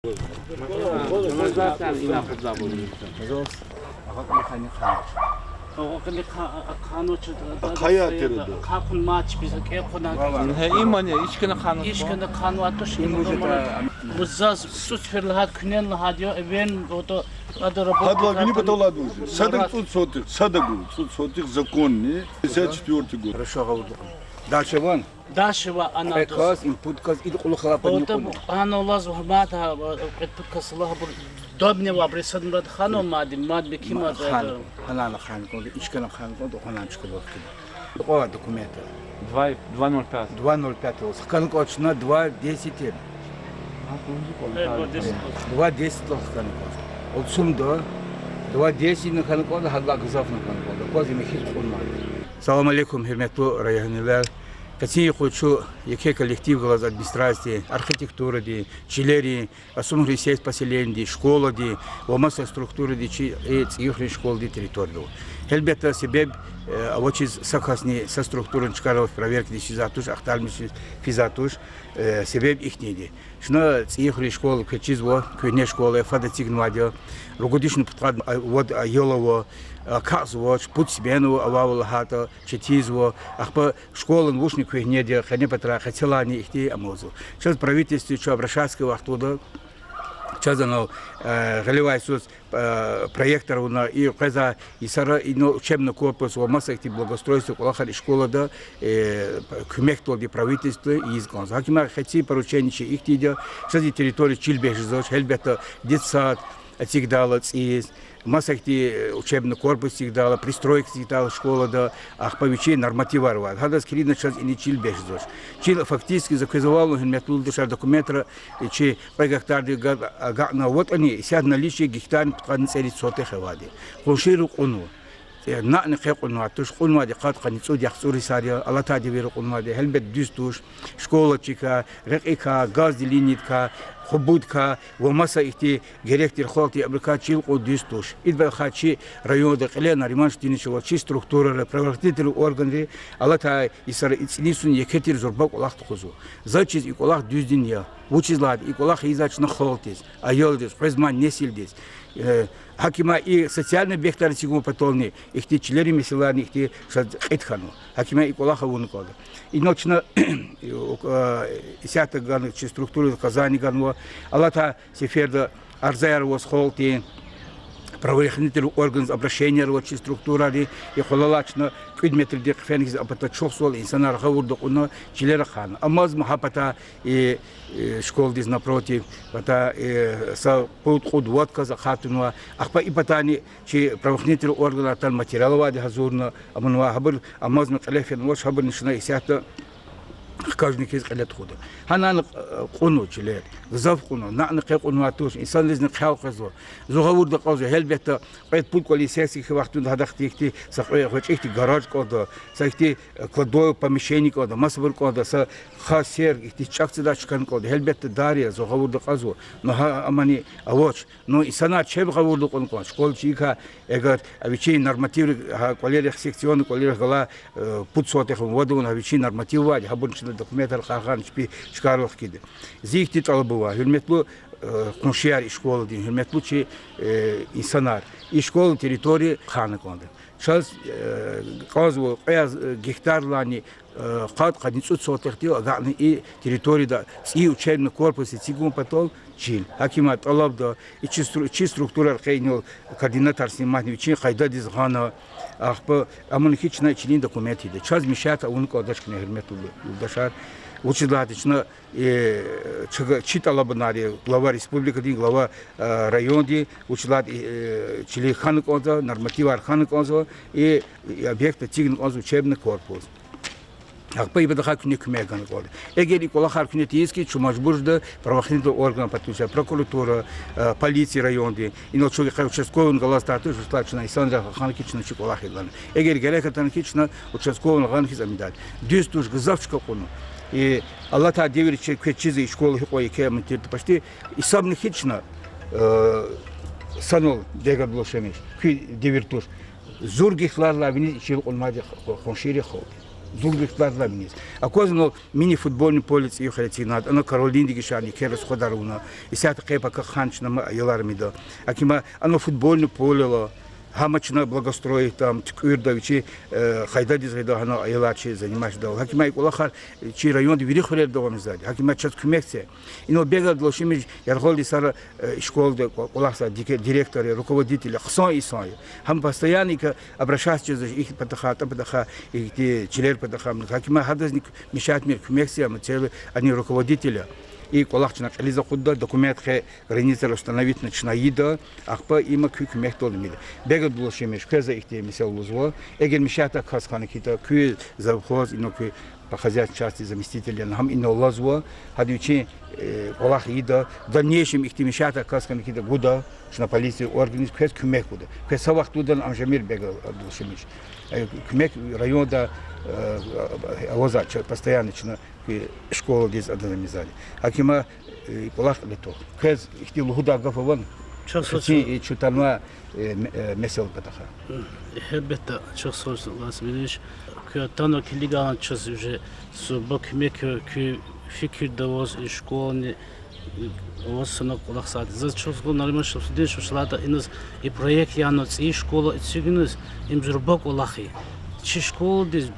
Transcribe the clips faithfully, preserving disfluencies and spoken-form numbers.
Пожалуйста. Агъа кьилихъ хьана хъанач. Агъа кьилихъ хьана хъанач. Ахъая тирда. Ахъа хъун мач биз кӀе хъуна. Гьа, имани ичкана хъана. Ичкана хъана туш. Им уже да. Гузаз цӀуд сефер лагьайди, куьнени лагьайди я, эвен ото ада работа. Гьадалай вини патал ладуз. Садак цӀуд сотых, садак цӀуд сотых законный, пятьдесят четвёртый год. Хорошо гъавурда кьун. Дальше ван. Дальше ва ана кьве кас, им пуд кас, ида кьулухъ алапа. Ото никъуна. Ана лаз вахмата, кьвед пуд кас лагьабур добне ва абрисад мурад хана мадин, мад бекима. Хан, анана хан кьунда, ичкана хан кьунда, ханан чкалух кида. Кьва документа. Два, два ноль пять. Два ноль пять лаз. Хкана кӀвачна два десять. Два десять лаз хкана кӀвач. Олцумда два десять на хкана кӀвалда, гьадалай гзаф на хкана кӀвалда. Кваз им хьиз кьунмади. Салам алейкум, гьуьрметлу районнилер. Къенин юкъуз чун еке коллектив галаз администрациядин, архитектурадин, чилерин, Асумхуьруьн сельхозпоселениедин, школадин ва маса структурадин чи, э, ЦӀийи хуьруьн школадин территорияда ава. Гьелбетда, себеб, э, авачиз са касни, са структурани чкайрал проверкадиз физвай туш, ахтармишиз физвай туш, э, себеб ихьтинди. Чна ЦӀийи хуьруьн школа квез чизва, куьгьне школа я, фад эцигнавайди я, ругудишни пудкъад, а, вад аял ава, а, кагъзавач, пуд смена ава, авайвал лагьайтӀа, четинзава, ахпа школани вучни куьгьнеди я, къене патара къецелайни ихьтин амалзава. Чаз правительстводи чун обращаться авай вахтунда, чаз анал, э, гъилевай йисуз, э, проектар авуна, и къвезвай йисара ина учебный корпус ва маса ихьтин благоустройство кӀвалахар и школада, э, куьмекдалди правительстводи ийиз кӀанзава. Гьакимар хецин поручение чи ихьтинди я, чаз и территория чил бес жезвач, гьелбетда, детсад эцигдайла цӀийиз, маса ихьтин, э, учебный корпус эцигдайла, пристройка эцигдайла школада, ахпа вичин нормативар авайди. Гьадаз килигна чаз ина чил бес жезвач. Чил фактически за квез авайвал, гьуьрметлу юлдашар, документра, э, чи кьве гектардин га-, агакьна аватӀани, исятда наличие гектарни пудкъанни цӀерид сотых авайди. Къуншийри кьунва. Э, накьни къе кьунвай туш, кьунвайди къад-къанни цӀуд яхцӀур йисар я, алатай девирра кьунвайди, гьелбет, дуьз туш. Школадикай, рекьикай, газдин линиядикай, хъубудикай ва маса ихьтин герек тир халкьдин абурукай чил кьун дуьз туш. Идалай чи районда кьиле Нариман Штининович ва чи структурайри, правоохранительный органри алатай йисара и цӀинин йисуз еке тир зурба кӀвалах тухузва. Заз чиз и кӀвалах дуьздини я. Вучиз лагьайтӀа и кӀвалах ийизвай чна халкьдиз, аялриз, къвезмай несилдиз. Э, гьакимар и социальный объектар эцигун патални, ихьтин чилерин месэлайни ихьтин шад кьит хьанва. Гьакимар и кӀвалах авуна кӀанда. Инал чна, э, исятда гана чи структурадиз указание ганва, алатай сеферда арзаяр аваз халкьдин, правоохранительный органриз обращениеяр ава чи структурайрин, и къвалалай чна кӀуьд метрдин хъфена хьиз а пата чухсагъул инсанар гъавурда кьуна, чилер ахъайна. Амазма гьа пата и, э, школадиз напротив, пата, э, са пуд-кьуд-вад кас ахъай тунвай. Ахпа и патани чи правоохранительный органар атана материал авайди гьазурна, амунвай, гьабур амазма кьиле фенвач, гьабурни чна исятда хкажни хьиз кьиле тухуда. Гьанани, э, кьунва чилер, гзаф кьунва, накьни къе кьунвай туш, инсанризни хъел къвезва. Зун гъавурда кьазва, гьелбетда, кьвед-пуд кӀвалин секция хьайи вахтунда гьадахъ ихьтин са кьве гъвечӀи ихьтин гараж кӀанда, са ихьтин, э, кладовое помещение кӀанда, масабур кӀанда, са хас сер ихьтин чӀак цадай чка кӀанда. Гьелбетда, дар я, зун гъавурда кьазва, но гьа амани авач. Ну, инсанар чеб гъавурда кьун кӀан, школа чӀикай, эгер вичин норматив, гьа кӀвалерихъ, секционный кӀвалерихъ галай, э, пуд сотых вад авун, гьа вичин норматив авайди, гьабурни чна документар къаргъана чпи чкайрал хкида. Зи ихьтин тӀалаб ава, гьуьрметлу, э, къуншияр и школадин, гьуьрметлу чи, э, инсанар. И школа территория хъана кӀанда. Чаз, э, кӀанзава кьве яз, э, гектарлайни, э, къад-къанни цӀуд сотыхди агакьна и территорияда цӀийи учебный корпус эцигун патал чил. Гьакимар тӀалабда, и чи стру-, чи структурайри къе инал координатор сниматьна, вичин къайдадиз гъана, ахпа амун хьи чна чилин документ ийида. Чаз мешать авун кӀандач хьи, гьуьрметлу юлдашар. Вучиз лагьайтӀа чна, э, чага-, чи тӀалабунар я глава республикадин, глава, э, райондин, вучиз лагьайтӀа, э, чилин хьана кӀанда, нормативар хьана кӀанзава, и объект эцигна кӀанзава учебный корпус. Ахпа ибадахъай куьне куьмек гана кӀанда. Эгер и кӀвалахар куьне тийиз хьи, чун мажбур жеда правоохранительный орган подключать, прокуратура, э, полиция райондин. Инал чун къе участковыйни галаз тартуш, вучиз лагьайтӀа чна инсанрихъ гана хьи чна чи кӀвалах ийида лагьана. Эгер герек атана хьи, чна участковыйни гъана хьиз ам ийида. Дуьз туш, гзаф чка кьуна. И алатай девирда чи квез чизва и школа гьикьван еке ам тирди, почти гьисабна хьи чна, э, санал дега булашмиш, куь девир туш. Зур гектарлай виниз и чил кьунмади къу-, къуншийрин халкьди. Зулбихтарла миниз. Аквазва мини-футбольный поле цӀийи хуьре эцигнайтӀа, ана Каролиндиз гишани кер расходар авуна. Исятда къе-пака хана чна ма аялар амида. Гьакимай ана футбольный полела, гьама чна благоустроить там, туькӀуьрда вичи, э, къайдадиз гъида гьана аялар чи занимать жедайвал. Гьакимай и кӀвалахар чи районда вири хуьрера давамизвайди. Гьакимай чаз куьмек це. Инал Бегал Дулашимидж яргъал йисара, э, школада кӀва-, кӀвалахзавай дике-, директор я, руководитель я, хъсан инсан я. Гьам постоянно икӀ обращаться жезва, ихьтин патахъай, атӀа патахъай, ихьтин чилер патахъай. Гьакимай гьадазни мешатмир, куьмек це, ам цел, ани руководитель я. И кӀвалах чна кьилиз акъудда, документ къе границара установитьна чна ийида, ахпа има куь куьмекдалди мида. Бегал Дулашимидж, квез за ихьтин месэла лугьузва. Эгер мешатдай кас хьана хьайитӀа, куьн завхоз, ина куь по хозяйственной части заместитель яна, гьам инал алазва, гьада вичин, э, кӀвалах ийида, в дальнейшем ихьтин мешатдай кас хьана хьайитӀа гуда, чна полиция организ квез куьмек гуда. Квез са вахтунда ам жемир, Бегал Дулашимидж. Э, куьмек районда, э, авазва, ч-, постоянно чна куь школадиз, адаз амизвайди. Гьакимай, э, кӀвалах кьиле тух. Квез ихьтин лугьудай гаф авани? Чухсагъул. Хцин и чун атанвай, э, ме-, э, месэла патахъай. Гьелбетда, чухсагъул, Василий Васильевич. Куьн атана килигайла чаз уже зурба куьмек, куь фикирда аваз и школани, э, аваз санал кӀвалахзавайди. Заз чухсагъул, Нариман Шамсудинович, вуч лагьайтӀа, иниз и проект яна цӀийи школа эцигуниз, им зурба кӀвалах я. Чи школадиз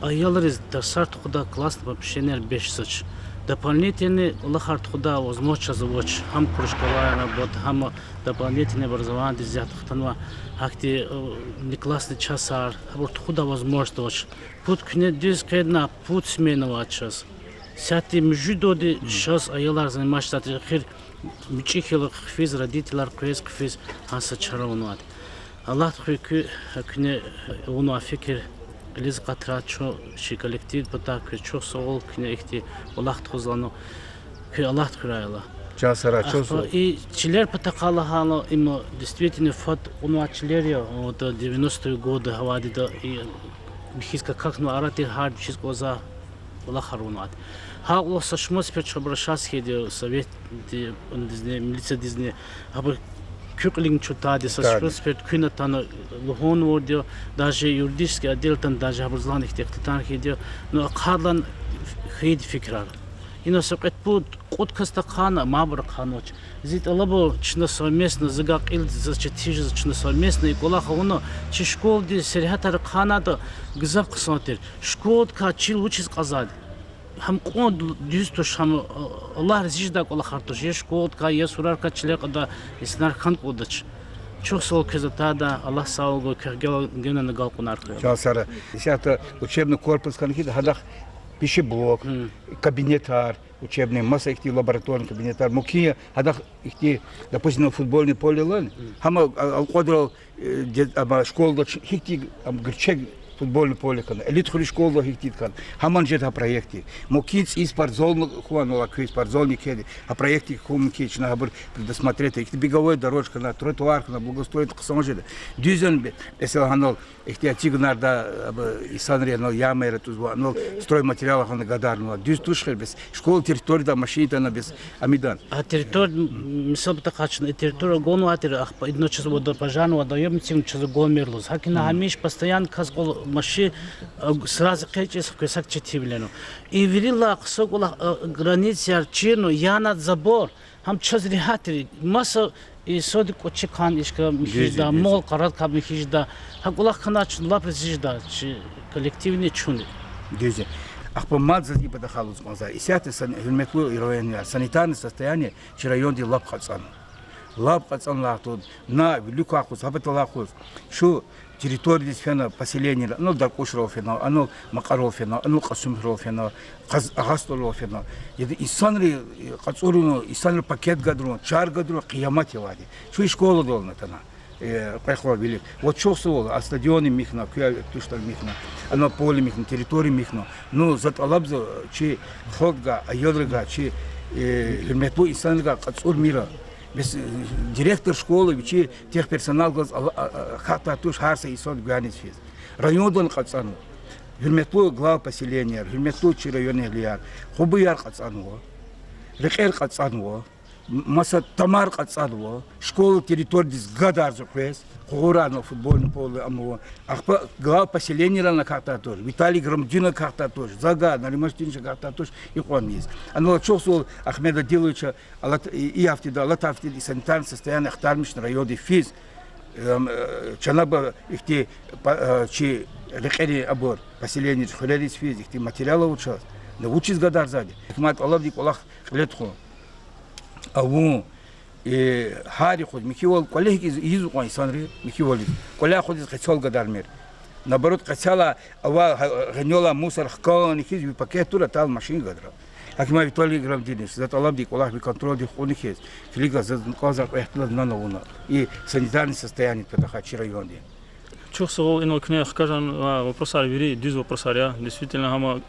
аялриз тарсар тухудай классный помещенияр бес жезвач. Дополнительный кӀвалахар тухудай возможность чаз авач. Гьам кружковая работа, гьам дополнительный образованидиз ятӀа хтанвай гьахьтин, э, внеклассный часар, гьабур тухудай возможность авач. Пуд куьне дуьз къейдна, пуд смена авай чаз. Исятда муьжуьдалди шаз аялар заниматься жезвайди, эхир мичӀи хьайила хъфиз, родителар къвез хъфиз, гьа са чара авунвайди. Аллагьди хуьй куь, куьне авунвай фикир кьилиз акъатрай, чун чи коллективдин патай квез чухсагъул, куьне ихьтин кӀвалах тухуз лагьана, куьн Аллагьди хуьрай Аллагь. Чан сагърай, чухсагъул. Ахпа и чилер патахъай лагьайла, им действительно фад кьунвай чилер я, вот, девяностые годы авайди я, и михьиз какахьнавай ара тир, гьар вичиз кӀанзавай кӀвалахар авунвайди. Гьа кӀвалах са шумуд сефер чун обращаться хьайиди я советдизни, милициядизни, гьабур куь кьилихъни чун тадиз, са шумуд сефер куьн атана лугьунвайди я, даже юридический отдел атана, даже гьабуруз лагьана ихьтин ихтилатар хьайиди я, ну, ахъайдалди хьайиди фикирар. Ина са кьвед-пуд, кьуд кас тахъайна, амайбур ахъайнавач. Зи тӀалабар, чна совместно, зи гьа кьилди заз четин жезва, чна совместно и кӀвалах авуна, чи школадин сергьятар ахъайнайтӀа, гзаф хъсан тир. Школадикай чил вучиз кьазвайди? Гьам кьван дуьз туш, гьам, Аллагь рази жедай кӀвалахар туш. Я школадикай, я сурарикай чилер кьадай инсанар хьана кӀандач. Чухсагъул квез атайдай, Аллагь сагъвал гуй, квехъ генани агалкьунар хьуй. Чан сагърай. Исятда учебный корпус хьана хьайитӀа, гьадахъ пищеблок, кабинетар, учебный, маса ихьтин лабораторный кабинетар, мумкин я, гьадахъ ихьтин, допустим, футбольный поле лагьана, гьама, а, алкьвадрал, э, де-, амма школада ч-, гьихьтин, ам, гуьрчег футбольный поле хьана, Элитхуьруьн школада гьихьтинди хьана, гьамани жеда гьа проектдик. Мумкин я, и спортзални хьанвайла куь, спортзални кхьейди, гьа проектдик хьун мумкин я, чна гьабур предусмотреть, ихьтин беговой дорожка хьана, тротуар хьана, благоустроить хъсан жеда. Дуьз я, бе-, месела, гьанал ихьтин эцигунар да, аб-, инсанри анал ямаяр атӀузва, анал стройматериал хьана гадарнава. Дуьз туш хьи, бес школа территорияда машин атана бес амидан. А территор-, м, месела патахъай чна и территора гунвайтӀа, ахпа идна чаз водопожарный, водоёмный эцигна чаз гумир лугьуз. ГьакӀ ина гьамиша постоянно кас кьул машин, а, сразу экъечӀиз хквесак четинвилерна. И вирилай хъсан кӀвалах, а, границаяр чирна, янай забор. Гьам чаз регьят тир, маса и соди кӀвачи кан ишка михьиз жеда, мал къарагъ каб михьиз жеда. Гьа кӀвалах хьана чун лап рази жеда, чи коллективни, чунни. Дуьз я. Ахпа мад заз и патахъай лугьуз кӀанзава. Исятда сан-, гьуьрметлу районвияр, санитарное состояние чи районди лап кьацӀанва. Лап кьацӀанва лагьайтӀа, на вилик акъуз, гьабурал акъуз. Чун территориядиз фена поселениера, анал Даркьушрал фена, анал Макьарал фена, анал Кьасумхуьрел фена, Къаз-, Агъа СтӀалрал фена. Яда инсанри, э, кьацӀурна, инсанри пакет гадарна, чар гадарна, къиямат я авайди. Чун школадал атана, э, кьве хва вилик. Вот чухсагъул, а стадионни михьна, куь туштӀани михьна, анал поле михьна, территория михьна. Ну, за тӀалабзава чи халкьдивай, аялридивай, чи, э, гьуьрметлу инсанридивай кьацӀурмир. Бес, э, директор школы вичи техперсонал галаз ала-, а, а, хатӀдай туш гьар са инсан гуьгъуьниз физ. Райондани кьацӀанва. Гьуьрметлу глава поселенияр, гьуьрметлу чи районэгьлияр, къубуяр кьацӀанва, рекьер кьацӀанва. Маса тамар кьацӀадва, школа территориядиз гадарзава къвез, къугъурарна футбольный поле амава. Ахпа глава поселенийрал акахьдай туш, Виталий Громдинал акахьдай туш, за гад, Нариман Штинович акахьдай туш, икьван ийиз. Анал ачухзава Ахмед Адиловича, алат-, и, и гьафтеда, алатай гьафтеда и санитарное состояние ахтармишна районди физ, эм, э, чна ба ихьтин па-, э, чи рекьерин абур, поселениедиз, хуьрериз физ, ихьтин материал ава чаз. Ну, вучиз гадарзавайди? Гьукуматдин тӀалабдин кӀвалах кьиле тухун. Авун, э, гьар юкъуз михьивал кӀвале гьикӀ ийиз, ийиз кьван инсанри михьивализ. КӀваляй акъудиз къецел гадармир. Наоборот, къецелай ава гъ-, гъенелай мусор хкана хьиз, ви пакет тур, атайла машин гадра. Гьакимай Виталий Громдинович, за тӀалабдин кӀвалах ви контрольдик кьуна хьиз, килигла, за кӀанзавай кьве гьафтедал вуна ава вуна. И санитарное состояние патахъай чи районди. Чухсагъул, инал куьне хкажнавай вопросар вири дуьз вопросар я. Действительно, гьам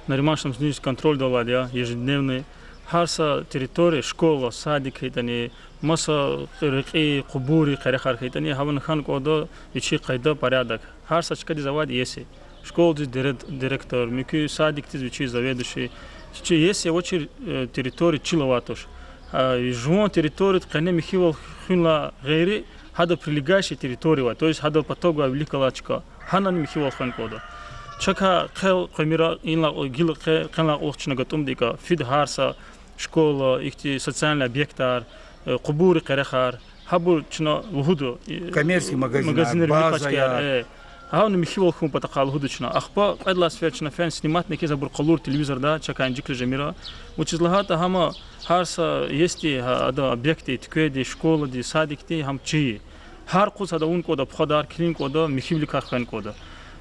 Нариман Шамсудинович контрольда авайди я, ежедневный. Гьар са территория, школа, садик хьайитӀани, маса рекьи, къубури, къерехар хьайитӀани, гьавана хьана кӀанда вичин къайда, порядок. Гьар са чкадиз авайди я еси. Школадиз диред-, директор, муькуь садикдиз вичин заведующий. Чи еси авачир, э, территория чил авай туш. А, жуван территорияда къене михьивал хуьнилай гъейри, гьада прилегающий территория авай, то есть гьадал патав гвай вилик галай чка. Гьанани михьивал хвена кӀанда. Чакай хъел къвемир, инлай гила хъе-, къенлай кьулухъ чна гатӀумда икӀ, фида гьар са школа, ихьтин социальный объектар, э, къубури, къерехар, гьабур чна лугьуда, э, коммерческий магазинар, магазинар, виликачкаяр, базаяр, э, гьана михьивал хьун патахъай лугьуда чна. Ахпа кьвед лагьай сефер чна фена сниматна хьиз, абур къалур телевизорда, чакай инжиклу жемир. Вучиз лагьайтӀа гьам гьар са есди, гьа, ада объектди, туькведи, школади, садикди, гьам чи я. Гьар къуз гьада авун кӀанда пхадар, килигун кӀанда, михьивиликай хвена кӀанда.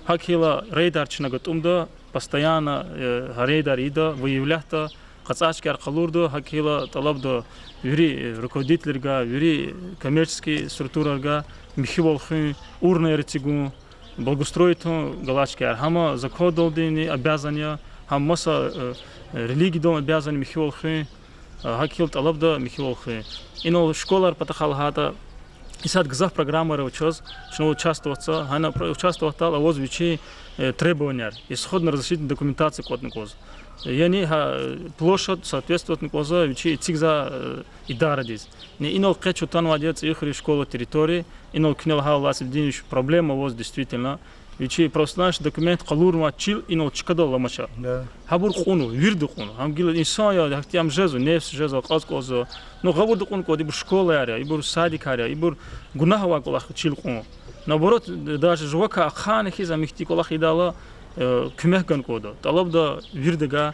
ГьакӀ хьайила рейдар чна гатӀумда, постоянно, э, гьа рейдар ийида, выявлятьда, къацӀайчкаяр къалурда, гьакӀ хьайила тӀалабда вири, э, руководителрикай, вири коммерческий структурарикай михьивал хуьн, урнаяр эцигун, благоустроитьун галачкаяр. Гьам закондалдини обязан я, гьам маса, э, религиядални обязан я михьивал хуьн, э, гьакӀ хьайила тӀалабда михьивал хуьн. Инал школайрин патахъай лагьайтӀа, исятда гзаф программаяр ава чаз, чна участвоватьзава, гьана про-, участвоватьдайла аваз вичин, э, требованияр, исходно-разрешительный документация кӀватӀна кӀанзава. Яни гьа площадь соответствоватьна кӀанзава вичи эцигзавай, э, идарадиз. Ни инал къе чун атанвайди я ЦӀийи хуьруьн школа территория, инал куьне лагьайвал, Асилдинович, проблема аваз действительно. Вичи профнастьдин документ къалурнавай чил инал чкадал аламач. Да. Гьабур кьунва, вирида кьунва. Гьам гила инсан я, гьахьтин ам жезва, нефс жезва, кьаз кӀанзава. Ну, гъавурда кьун кӀанда, ибур школаяр я, ибур садикар я, ибур гунагь авай кӀвалах я чил кьун. Наоборот, даже жувакай ахъайна хьиз ам ихьтин кӀвалах ийидайла, э, куьмек гана кӀанда. ТӀалабда виридагай,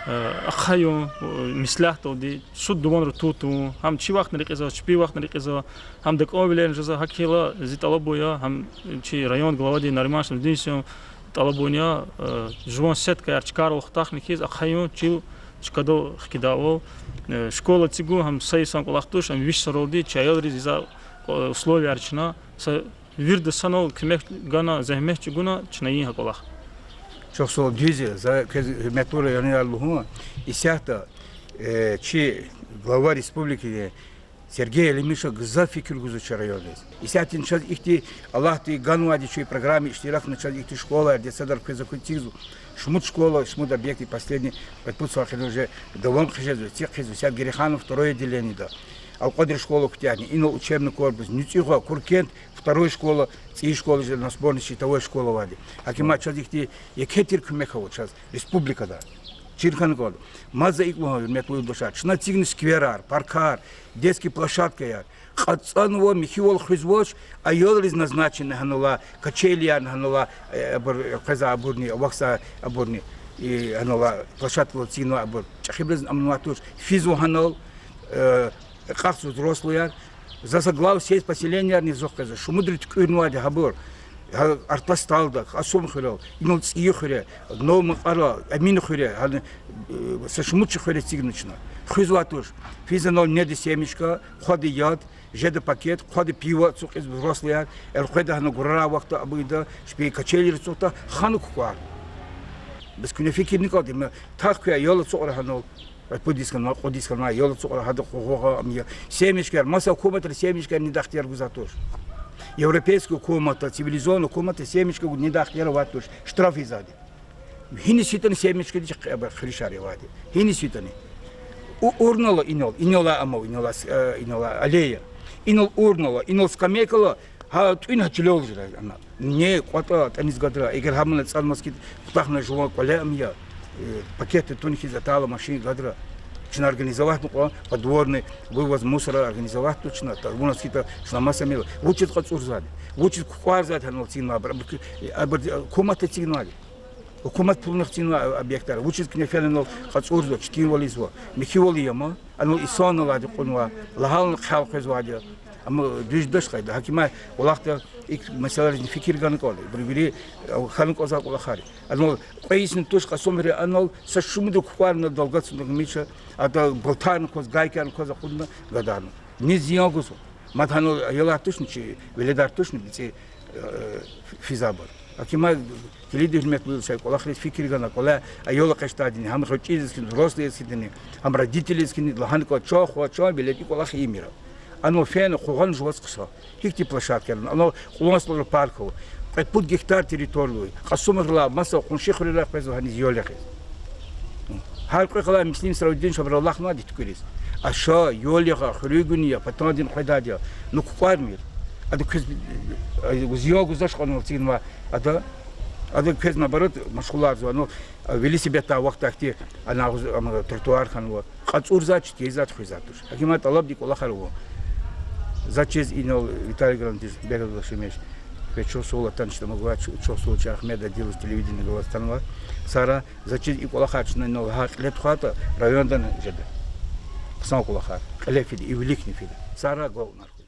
э, ахъаюн, э, меслятдалди, суд-дуванра тун-тун, гьам чи вахтни рекьизва, чпин вахтни рекьизва, гьам дакӀанвилерни жезва, гьакӀ хьайила зи тӀалабун я, гьам чи район главади Нариман Шамсудиновичдин тӀалабун я, э, жуван сеткаяр чкайрал хутахна хьиз ахъаюн чил чкадал хкидайвал, э, школа эцигун гьам са йисан кӀвалах туш, ам виш йисаралди чи аялриз ийизвай, э, условияр чна, са вирида санал куьмек гана, зегьмет чӀугуна, чна ийин гьа кӀвалах. Чухсагъул, дуьз я, за квез, гьуьрметлу районар, лугьун, исятда, э, чи глава республики Сергей Алимишев гзаф фикир гузва чи райондиз. Исятда чаз ихьтин Аллагьди ганвайди чи программада иштиракна чаз ихьтин школаяр, детсадаяр квез акун эцигзава. Шумуд школа, шумуд объект последний кьвед-пуд йисан эхирда уже давам хъижезва, эциг хъижезва. Исятда Герейханово второе отделениеда, Алкьвадрин школа куьтягьна, инал учебный корпус, НуцӀуьгъа, Куркент, второй школа, ЦӀийи школа жеда, на сборной щитовой школа авайди. ГьакӀ хьайила чаз ихьтин еке тир куьмек ава чаз республикада. Чир хьана кӀанда. Мад за икӀ лугьун, гьуьрметлу юлдашар, чна эцигна скверар, паркар, детский площадкаяр. КъацӀанва, михьивал хуьзвач, аялриз назначенный гьанал алай качелиярни, гьанал алай, э, абур, э, къвезвай абурни, авахьзавай абурни, и гьанал алай площадкадал эцигнавай абур чӀехибурузни аминвай туш, физва гьанал, э, акьахзава взрослыйяр. За са глава сельских поселениярни зун къвезва, шумудри туькӀуьрнавайди гьабур. Гьа Артасталда, Кьасумхуьрел, инал ЦӀийи хуьре, Новомакьарал, Эминхуьре, гьана, э, са шумуд чи хуьре эцигна чна. Хуьзвай туш. Физ анал неда семечка, хъвада яд, жеда пакет, хъвада пиво ацукьиз взрослыйяр, элкъведа гьана гурарай вахтунда, абур ийида, чпи качелириз ацукьда, хана кукӀвар. Бес куьне фикирни кӀанда, ма тахьуй, ял ацукьра гьанал. Пуд йис хьанвай, кьуд йис хьанвай, ял ацукьра, гьада къугъвагъа ам я. Семечкаяр, маса гьукуматра семечкаяр недай ихтияр гузвай туш. Европейская гьукуматда, цивилизованная гьукуматда семечка гуз недай ихтияр авай туш. Штраф ийизвайди. Гьиниз хьайитӀани семечкадик хъ-, хуьруьшар авайди. Гьиниз хьайитӀани. У-, урнала инал, инал ама, инал с-, э, инал аллея. Инал урнала, инал скамейкала, гьа тӀуьн гьа чилел жеда ана. Ни кӀватӀа атӀаниз гадра, эгер гьамана цӀанмаз хьи, хутахна жуван кӀвале ам я, э, пакетни тун хьиз атайла машин гадра. Чна организовать кьван подворный вывоз мусора организовать туш чна, та вуна скита чна маса мел. Вучиз кьацӀурзавайди? Вучиз кукӀварзавайди гьанал цинва абур, абур, абур, э, гьукуматди цинвайди? Гьукумат пулунихъ цинва объектар. Вучиз куьне фена инал кьацӀурзава, четинвал ийизва, михьивал ийимир, анал инсанар алайди кьунва, лагьайла хъел къвезвайди я. Амма дуьз жедач къайда. Гьакимар кӀвалахда икӀ месэлайризни фикир гана кӀанда. Ибур вири, э, хьана кӀанзавай кӀвалахар я. Анал кьве йисни туш Кьасумхуьре анал са шумудра кукӀварна далгатзавай мичӀи, ада болтарни кваз, гайкарни кваз акъудна гадарна. Ни зиян гузва? Мад гьанал аялар тушни чи, веледар тушни бицӀи, э, физвайбур. Гьакимар килигда, гьуьрметлу, са кӀвалахриз фикир гана, кӀвале аял экъечӀдайдини, гьам гъвечӀидиз хьи, взрослыйриз хьайитӀани, гьам родителриз хьайитӀани, лагьана кӀанда, чан хва, чан велед, и кӀвалах ийимир. Анал фена къугъваз жуваз хъсан. Гьихьтин площадка я, анал кьулан сулра парк ава. Кьвед-пуд гектар территория ава. Кьасумхуьрелай маса къунши хуьрерай къвезва гьаниз ял ягъиз. Гьар кьве къалай Муслим Сравудинович абурал алахънавайди туькӀуьриз. А ша ял ягъа, хуьруьгуни я, патандин къведайди я. Ну кукӀвармир. Ада квез, э, зиян гузвач кьванал цинва. Ада, ада квез наоборот машгъуларзава. Ну, э, велосипеддай вахт ахьтин, ана гуз-, ам, тротуар хьанва. КьацӀурзавайди, чкӀизавайди хуьзвайди туш. Гьакимар тӀалабда и кӀвалахар авун. За чиз инал Виталий Грантович, Бегдуллашимиш, квез чухсагъул атана чна, мугла чу-, чухсагъул чи Агьмед Адилович телевидение галаз атанва. Сара, за чиз и кӀвалахар чна инал гьа кьиле тухвайтӀа, районда жеда. Хъсан кӀвалахар. Кьиле фида, и виликни фида. Сара гвай унар хьуй.